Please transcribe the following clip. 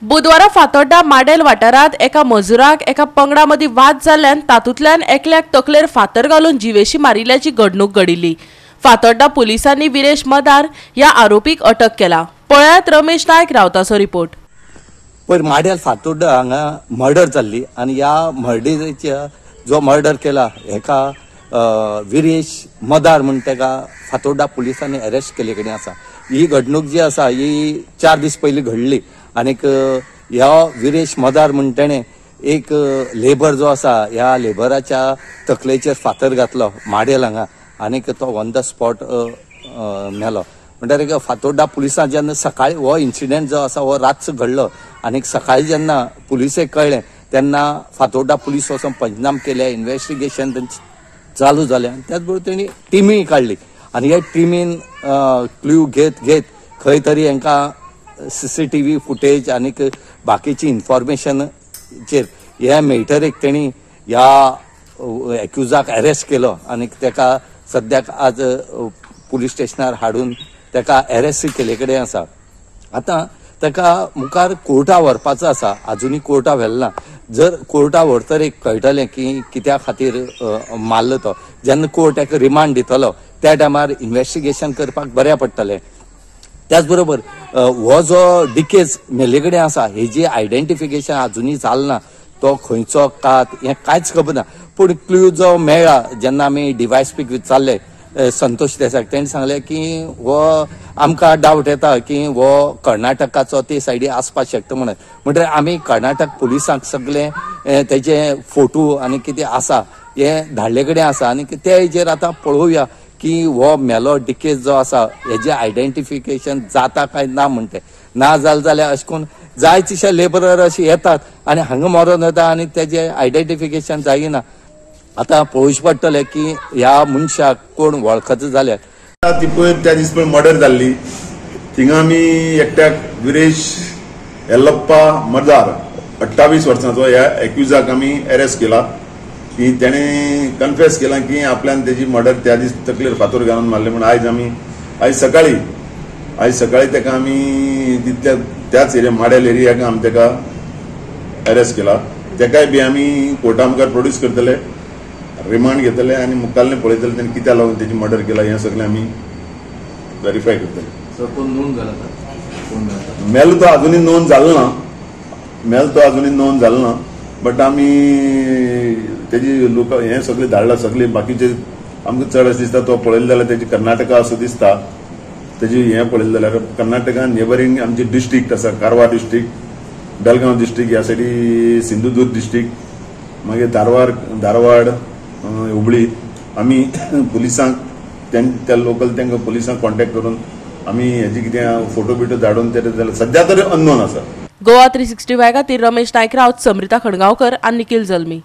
बुधवारा फातोड्डा माडेल वाठारांत एका मजुराक एका पंगडा मदीं वाद जाल्ल्यान तातूंतल्यान एकल्याक तकलेर फातर घालून जिवेशी मारिल्ल्याची घडणूक घडिल्ली. फातोड्डा पुलिसांनी विरेश मदार ह्या आरोपीक अटक केला. पळयात रमेश नायक रावताचो रिपोर्ट. पयर माडेल फातोड्डा हांगा मर्डर जाल्ली आनी ह्या मर्डरीच्या जो मर्डर केला हेका विरेश मदार म्हूण तेका फातोड्डा पुलिसांनी अरेस्ट केल्ले कडेन आसा. ही घडणूक जी आसा ही 4 दीस पयलीं घडली आनीक ह्या विरेश मदार म्हूण तेणें एक लेबर जो आसा ह्या लेबराच्या तकलेचेर फातर घातलो माडेल हांगा आनीक तो ऑन the spot मेलो. म्हणटकीर फातोड्डा पुलिसां जेन्ना सकाळी हो इन्सिडंट जो आसा हो रातचो घडलो आनीक सकाळी जेन्ना पुलिसेक कळ्ळें तेन्ना फातोड्डा पुलीस वचून पंचनाम केले, इन्वेस्टिगेशन तेंचें चालू जालें आनी त्याच बरोबर तेणी टिमी काडली आनी ह्या टिमीन क्ल्यू घेत घेत खंय तरी हांकां CCTV footage आनीक बाकीची इन्फॉर्मेशनचेर ह्या मेळटरेक तेणी ह्या एक्युजाक अरेस्ट केलो आनीक तेका सद्याक आज पुलीस स्टेशनार हाडून तेका अरेस्ट केल्ले कडेन आसा. आतां तेका मुखार कोर्टा व्हरपाचो आसा, आजुनूय कोर्टा व्हेल ना. जर कोर्टा व्हरतरेक कळटलें की कित्या खातीर मारलो तो. जेन्ना कोर्ट तेका रिमांड दितलो त्या टायमार इन्वेस्टिगेशन करपाक बऱ्या पडटलें. त्याच बरोबर हो जो डिकेज मेल्ले कडेन आसा हेजी आयडेंटिफिकेशन आजुनूय जालें ना, तो खंयचो कात हें कांयच खबर ना. पूण क्ल्यू जो मेळ्ळा जेन्ना आमी डिवायस पीक विचारले संतोष देसाक, तेणें सांगलें की हो आमकां डावट येता की हो कर्नाटकाचो ते सायडी आसपाक शकता म्हणून. म्हणटकीर आमी कर्नाटक पुलिसांक सगळे तेजे फोटो आनी कितें आसा हें धाडले कडेन आसा आनी ते हेजेर आतां पळोवया की हो मेलो डिकेज जो आसा हेजें आयडेंटिफिकेशन जाता काय ना म्हणटे. ना जालें जाल्यार अशें करून जाय तशे लेबरर अशे येतात आनी हांगा मरोन वता आनी तेजें आयडेंटिफिकेशन जायना. आतां पळोवचें पडटलें की ह्या मनशाक कोण वळखता जाल्यार. ती पयर त्या दीस पयर मर्डर जाल्ली थिंगा आमी एकट्याक विरेश येल्लप्पा मदार 28 वर्सांचो ह्या एक्युजाक आमी अरेस्ट केला की तेणें कन्फेस केला की आपल्यान तेजी मर्डर त्या दीस तकलेर फातोर घालून मारले म्हूण. आयज सकाळी तेका आमी तितल्या त्याच एरिया माडेल एरियाक आमी तेका अरेस्ट केला. तेकाय बी आमी कोर्टा मुखार प्रोड्यूस करतले, रिमांड घेतले आनी मुखाल्लें पळयतले तेणें कित्याक लागून तेजी मर्डर केला हें सगळें आमी वेरीफाय करतले. मेलो तो अजुनूय नोंद जालो ना, मेलो तो अजुनूय नोंद जालो ना, बट आमी तेजी लोक हें सगळें धाडला सगळें बाकीचे आमकां चड अशें दिसता तो पळयलें जाल्यार तेजी कर्नाटका असो दिसता. तेजी हें पळयलें जाल्यार कर्नाटका नेबरींग आमचे डिस्ट्रिक्ट आसा, कारवार डिस्ट्रिक्ट, बेलगांव डिस्ट्रिक्ट, ह्या सायडी सिंधुदुर्ग डिस्ट्रिक्ट, मागीर धारवाड, हुबळी. आमी पुलिसांक त्या लोकल तांकां पुलिसांक कॉन्टेक्ट करून आमी हेजी कितें फोटो बिटो धाडून ते जाल्यार सद्या तरी अननोन आसा. गोवा 365 खातीर रमेश नायक रावत, समृता खणगांवकर आनी निखिल जल्मी.